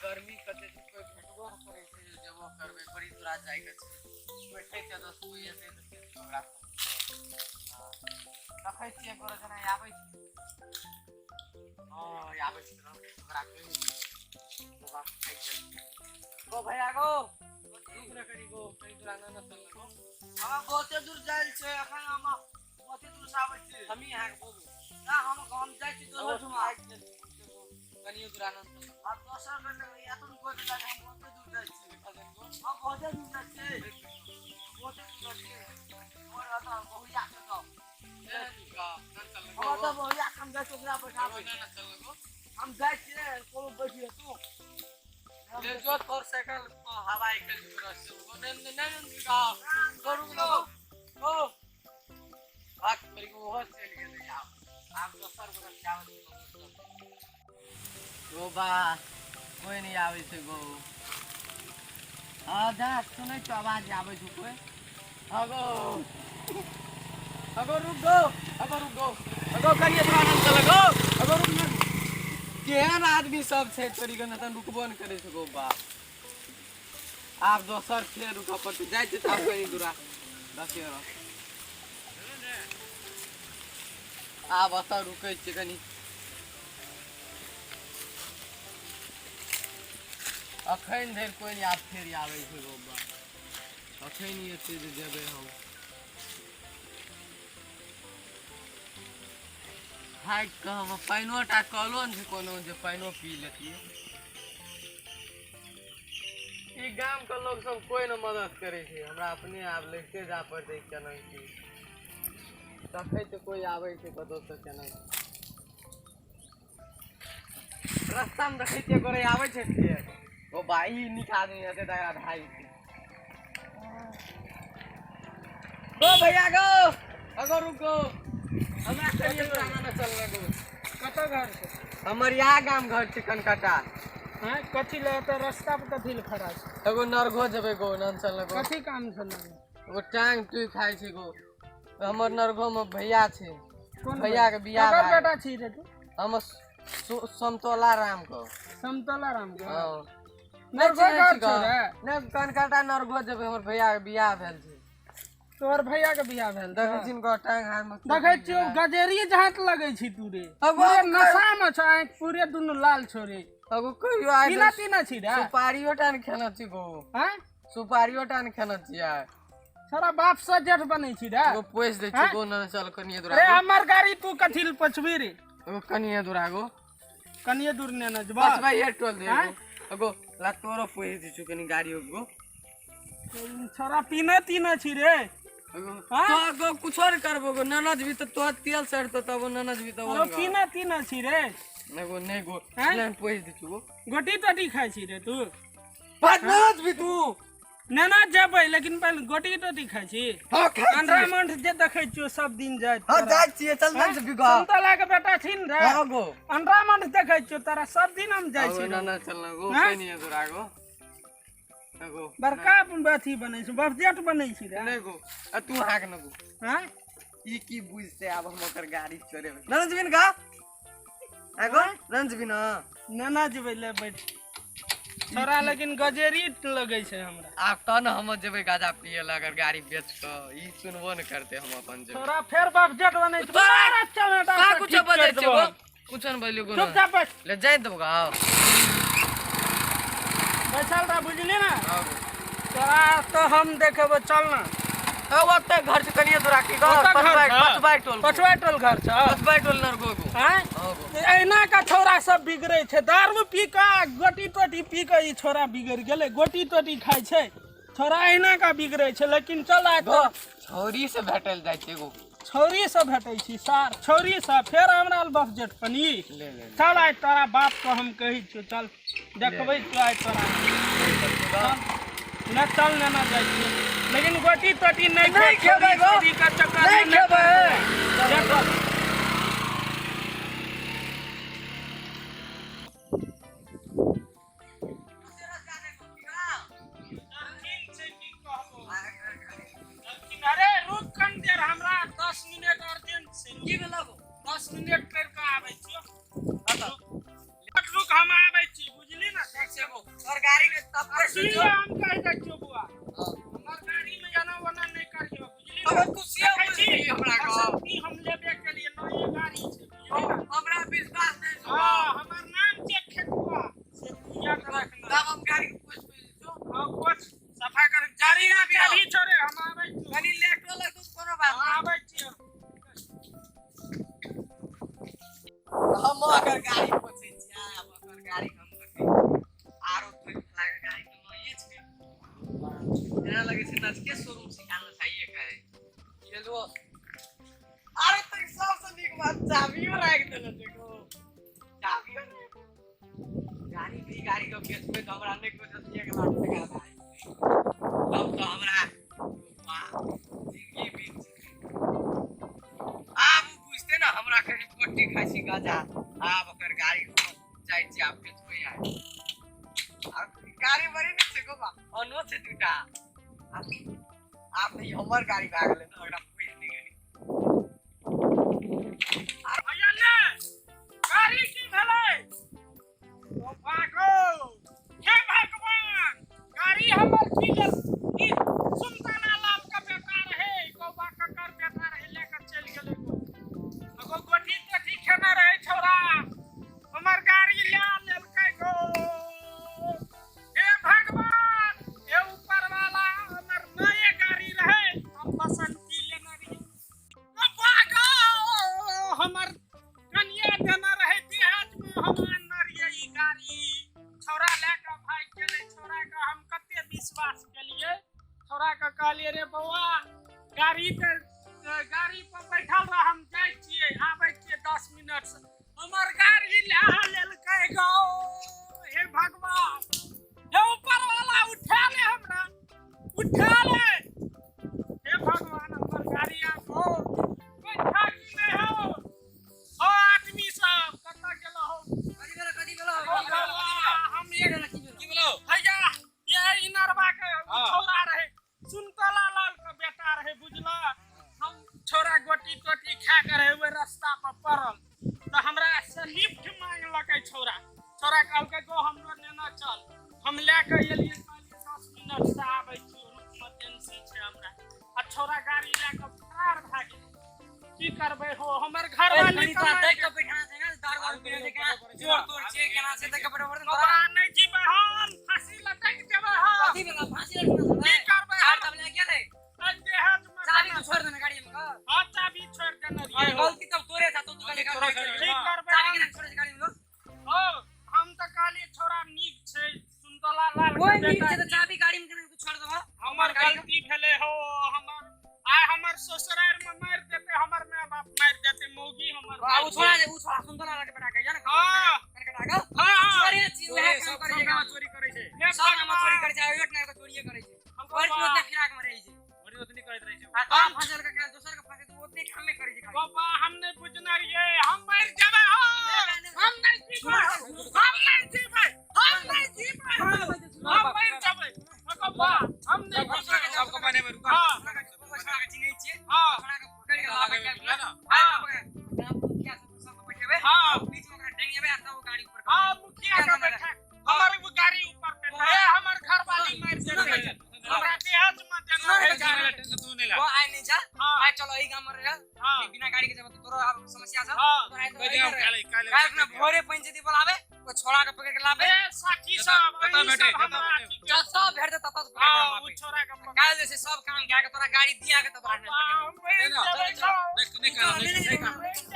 गर्मी कते छै, कोइ भेटबो नहि करै छै जे जेबो करबै। बड़ी दूरा जाइके छै, बैठै छै तऽ कोइ एतै तऽ चलि जेबै ओकरा। देखै छियै गोरे जेना आबै छै। हँ, आबै छै, ओकरा कहि ओकरा खाइ छै। गो भैया गो, रुक ने कनी गो, कनी दूरा न चल गो। हमरा बहुते दूर जायल छै, एखन हम बहुते दूर से आबै छी। हमही अहाँके बोलू ना, हम जाइ छी दोसर ठुमा। कनियो दूरा न चल। आ दोसर के एतन कोइ जाइ, हम बहुते दूर जाइ छी, हम बहुते दूर जाइ छी, बहुते दूर जाइ छी। हमर एतऽ बहुया के गाँव, हमर तऽ बहुया के, हम जाइ छी ओकरा बैठाबै। हम जाइ छियै, कोनो बैठिए तू। ले जो तोर साइकिल हवा निकलि गेल छै। नै नै नै नै, रुक गो गो, भाग मेरी को, ओहो चलि गेलै। आब आब दोसर गोटा के आबै छै गो। बा, कोइ नहि आबै छै गो। हँ, जा सुनै छौ, आवाज आबै छौ कोइ। हँ गो, अगो रुक गो, अगो रुक गो, अगो कनिए थोड़ा आनंद चल गो, अगो रुक ने। केहन आदमी सब छै तोरी के, तन रुकबो नहि करै छै गो। बा, आब दोसर फेर रुकऽ पड़तै। जाइ छै तऽ आब कनि दूरा देखियौ रह। आब ओतऽ रुकै छियै कनि। अखन धरि कोइ नहि। आब फेर आबै छै गो। बा, अखन एतै जे जेबै हम। थाकि कऽ हम पानिओ टा कलो ने छै कोनो जे पानिओ पी लेतियै। ई गाम के लोग सब कोइ ने मदद करै छै हमरा, अपने आब लगिते जा पड़तै केना की। देखै तऽ कोइ आबै छै कतौसँ केना। रस्तामे देखै छियै गोरे आबै छै फेर। ओ बा, ई नीक आदमी हेतै तकरा भाई छै। गो भैया गो, अगो रुक गो, हमरा कनिए दूर आगाँ चल गो। कतऽ घर छै? हमर इएह गाम घर छै कनकटा। हैं, कथी लए एतऽ रस्ता पर कथी लए खड़ा छै? एगो नरघो जेबै गो, नन चल गो। कथी काम छै नरघो? एगो टांग टुइ खाइ छै गो। हमर नरघो मे भैया छै। कोन भैया के बियाह ककर भए बेटा छी रे तू? हम समतोला राम के। समतोला राम के? हँ। नरघो घर छौ रे? नहि, कनकटा नरघो जेबै, हमर भैया के बियाह भेल छै। तोहर भैया के बियाह भेल? देखै छी ने टांग हाथ मे। देखै छियौ, गजेरी जहात लगै छी तू रे। अगो पूरे नशा मे छौ, आँखि पूरे दुनू लाल छौ रे। अगो कहियो आइ पीना तीना छी रे? सुपारियो टा ने खेने छी गो। हैं? सुपारियो टा ने खेने छियै। सारा बाप से जेठ बनै छी रे? एगो पोसि दै छी गो, न चल कनिए दूर। रे, हमर गाड़ी तू कथी लए पछबी रे? एगो कनिए दूर आगो। कनिए दूर नेने जेबा? बस भाई, एक टोल दे एगो। एगो ला तोरो पोसि दै छु कनि गाड़ी गो। छोरा पीना तीना छी रे? एगो हाँ? तो गो कुछो ने करबो गो, ननद भी तऽ तोहर तेल सड़तो तब ननद भी तऽ अरे पीना तीना छी रे? एगो नहि गो। हैं? नहि, पोसि दै छु गो। गोटी तोटी खाइ छी रे तू? बात ननद भी तू। नेना जेबै, लेकिन पहिले गोटी तोटी खाइ छी? हाँ, खाइ छी। अंडरा मंठ जे देखै छियौ सब दिन जाइत। हाँ, जाइ छियै, चल ननद भी गो। समतोला के बेटा छी ने रे? हाँ गो। अंडरा मंठ देखै छियौ तोरा सब दिन हम जाइ छी रे। ननद चल ना गो। हैं? कनिए दूर आगो एगो। बड़का अथी बनै छै, बफजेट बनै छी रे। नहि गो, आ तू हाँक न गो। हैं? ई की बुझते आब हम ओकर गाड़ी चोरेबै। ननद बिन गा एगो, ननद बिन। नेना जेबै ले बैठ छोरा, लेकिन गजेरी लगै छै हमरा। आब तहन हम जेबै गाजा पिए ला अगर गाड़ी बेच कऽ। ई सुनबो ने करते, हम अपन जेबै। छोरा फेर बफजेट बनै छै। तोरा- बड़ा चमेटा का से कुछो ठीक बजै करि छै देबो। गो, कुछो ने बजलियो गो। चुपचाप बैठ। ले जाय देबो गा। बैठल रह, बुझली ने? तोरा तो हम देखेबो, चल ना। ओतऽ घर से कनिए दूर की गो। ओतऽ घर पछबाइ छौ? पछबाइ टोल। पछुआ टोल घर छौ? पछबाइ टोल नरगो गो। आँय? हाँ गो। एहिना का छौड़ा सब बिगड़ै छै, दारू पी कऽ, गोटी तोटी पी कऽ ई छौड़ा बिगड़ गेलै। गोटी तोटी खाइ छै छौड़ा, एहिना का बिगड़ै छै। लेकिन चल आइ गो तो छौरी से भेटल जाइ छै गो। छौरी से भेटै छी सार, छौरी से फेर हमरा लग बफ जेठ पनी। ले ले। चल, आइ तोरा बाप के हम कहै छियौ, चल देखबै छियौ आइ तोरा। चल न, चल नेना, जाइ छियौ, लेकिन गोटी तोटी नहि नहि खेबै गो। छौरी के चक्कर नहि मे खेबै। देखो। अरे रुक कन देर, हमरा 10 मिनट अर्जेंट छै। की भेलौ गो? 10 मिनट कर के आबै छियौ, रुक रुक, हम आबै छी, बुझली ने? छै गो तोर गाड़ी के तब पर सुन हम कहि दै छियौ बुआ, हमर गाड़ी में एना ओना नहि करियौ, बुझली? अगर तू से देखै छी हमरा गो बसंती हम लेबे के लिए नये गाड़ी छै, बुझली ने? हमरा विश्वास नहीं छौ। हाँ, हमर नाम छै खेकुआ, से तू याद रखना। तब हम गाड़ी के पोछ छौ। हाँ, पोछ सफा कर गाड़ी ना चाभी छोड़े, हम आबै छियौ। कनी लेटो लगतौ तऽ कोनो बात हम आबै छियौ। हम अगर गाड़ी पोछै छियै, आब ओकर गाड़ी हम देखै आरो कोइ फलाके गाड़ी तऽ नहिए छै। एना लगै छै नजके शोरूम से आनल चाहिए कहे गेलो। अरे तऽ सबसँ नीक बात चाबियो राखि देने छै गो, चाबियो राखि गाड़ी के। गाड़ी के बेचबै तऽ हमरा नहि कुछ 1 लाख टका भए जेतै, तब तऽ हमरा जिंदगी बीत जेतै। आब ओ बुझते ने हमरा कही गोटी खाइ छी गजा। आब ओकर गाड़ी जाइ छी, आब बेचबै। आइ आब गाड़ी बड़ी नीक छै गोबा, अनो छै दूटा। आब तऽ ई हमर गाड़ी भए गेलै ने, ओकरा पूछि नहि गेली। भैया ले गाड़ी की भेलै? ओ भागो, हे भगवान, गाड़ी हमर की लेल? ई सुनताना लाल के बेटा रहे, गौबा ककर बेटा रहे, लेकर चलि गेलै गो। एगो गोटी तोटी खेने रहे छौड़ा, हमर गाड़ी लए लेलकै गो। हे भगवान, हे ऊपर वाला, हमर नये गाड़ी रहे, हम बसंती लेने रहियै। ओ भागो, हमर कनिया देने रहे देहात में, हम आनने रहियै ई गाड़ी, छौड़ा लए कऽ भागि गेलै। छौड़ा के हम कते विश्वास केलियै, छौड़ा के कहलियै, रे बौआ, गाड़ी के गाड़ी पर बैठल रह, हम जाइ छियै, आबै छियै 10 मिनट से। हमर गाड़ी लए लेलकै गो। हे भगवान, हे ऊपर वाला, उठा ले हमरा, उठा ले। हे भगवान, हमर गाड़ी आब हो बैठा की नहि हो? ओ आदमी सब कतऽ गेलो हो? कथी भेलो, कथी भेलो? ओ भगवान, हम एक की भेलो? भैया, ये इनरवा के छौड़ा रहे, सुनतला लाल के बेटा रहे, बुझला? हम छौड़ा गोटी तोटी खा के रहे, ओहि रास्ता पर पड़ल तऽ हमरा से लिफ्ट मांगलकै छौड़ा। छौड़ा कहलकै, गो हमरो नेने चल। हम लए कऽ एलियै, कहलियै 10 मिनट से आबै छी, इमरजेंसी छै हमरा। आ छौड़ा गाड़ी लए कऽ फरार भए गेलै। की करबै हो, हमर घरवाली कनी तोरा देख के बैठाना छै ने, दारू वारू पीने छै केना, चोर तोर छै केना छै, देख के बैठे पड़तै। बाबा, नहि जीबै हम, फांसी लटकि जेबै हम। कथी भेलो, फांसी लटकना? की करबै हम हम? तब ले गेलै देहात में चाबी तू छोड़ देने गाड़ी में? हाँ, चाबी छोड़ देने रहियै हो। गलती तब तोरे था, तू गाड़ी की करबै चाबी हम? केना छोड़े छै गाड़ी में लोग? ओ हम तऽ कहलियै छौड़ा नीक छै, सुनतला लाल के कोई नीक बेटा छै तऽ चाबी गाड़ी में केना तू छोड़ देबो? हमर गलती भेलै हो। हमर आइ हमर ससुरार में मारि देतै, हमर माय बाप मारि देतै, मौगी हमर आ उ छोड़ा जे उ छोड़ा सुनतला लाल के बेटा के जाने हाँ। कनकटा के हाँ हाँ। चोरी छी, उहे काम करे छै गाँव। चोरी करै छै। हे सब गाँव चोरी भगवान। करे छै, एक ना एक चोरिये करे छै। हमको और ओतने फिराक में रहै छै। चोरी ओतनी करैत रहै छै। आ तोरा फंसल के काल दोसर के फंसे तऽ ओतने कामे करे छै खाली। बाबा, हम नहि बुझने रहियै, हम मरि जेबै हो, हम नहि जीबै, हम नहि जीबै, हम नहि जीबै, हम मरि जेबै बाबा, हम नहि जीबै। सबके बनेबै, रुका। हाँ। छोड़ा के चिन्है छियै। हाँ। छोड़ा के पकड़ के लाबै के ना। हाँ, मुखिया सबके बैठेबै। हाँ। बीच में ओकरा डेंगेबै आ तब ओ गाड़ी ऊपर। हाँ, मुखिया के बैठा हमर वो गाड़ी ऊपर पे है, हमर घरवाली मारि देतै हमरा, देहात में देना है गाड़ी। टेंशन तू नहीं ला। वो आइ नहीं जा। हाँ। आइ चलो एही गाम में रह। हाँ। बिना गाड़ी के जब तोरो आब समस्या छौ। हाँ। तोरा आइ तो कहि एही दियौ रह। काल्हि काल्हि। काल्हि अपना भोरे पंचायती बोलाबे, ओ छोड़ा के पकड़ के लाबे। ए साथी सब, कतऽ अहीं भेटै, सब कतऽ हमरा भेटै? अथी के- जब सब भेट जेतै तब पकड़ हाँ, के उ लाबे। छोड़ा के पकड़। काल्हि जे छै सब काम कए के तोरा गाड़ी दिया के तब तोरा हम मरि ना, जेबै चल, गो। नहीं नहीं नहीं नहीं।